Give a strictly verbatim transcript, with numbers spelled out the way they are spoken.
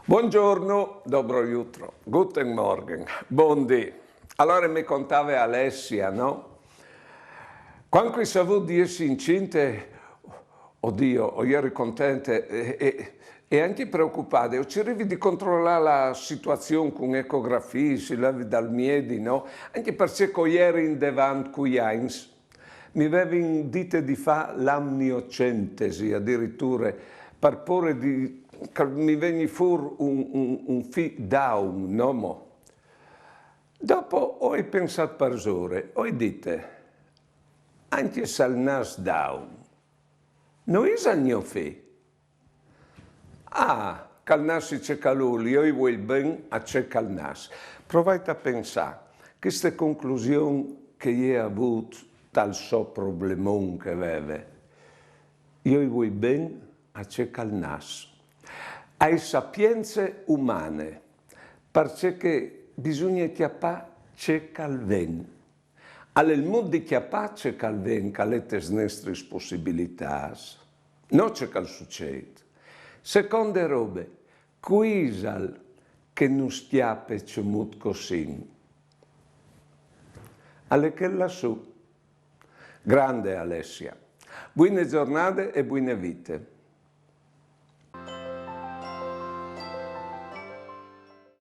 Buongiorno, dobro jutro, guten Morgen, bundì. Alore mi contave Alessia, no? Cuant che o ai savût di jessi incinte, o Diu, o jeri contente e, e, e ancje preocupade. O cirivi di controlâ la situazion cun ecografiis, i levi dal miedi, no? Ancje parcè che o jeri indevant cui agns. Mi vevin dite di fâ l'amniocentesi adiriture, par pôre di, che mi vegni fûr un, un, un fi daum, no mo. Dopo o ai pensât parsore, o ai dite: ancje se al nas daum, no isal gno fi? Ah, che al nassi ce che al vûl, jo i vuei ben a ce che al nas. Provait a pensâ, cheste conclusion che jê à vût tal so problemon che e veve. Jo i vuei ben a ce che al nas. Ae sapience umane, parcè che bisugne cjapâ ce che al ven. Al è il mût di cjapâ ce che al ven che al è tes nestris pussibilitâts, no ce che al sucêt. Seconde robe, cui isal che nus cjape cemût che o sin? Al è chel lassù. Grande Alessia. Buine zornade e buine vite.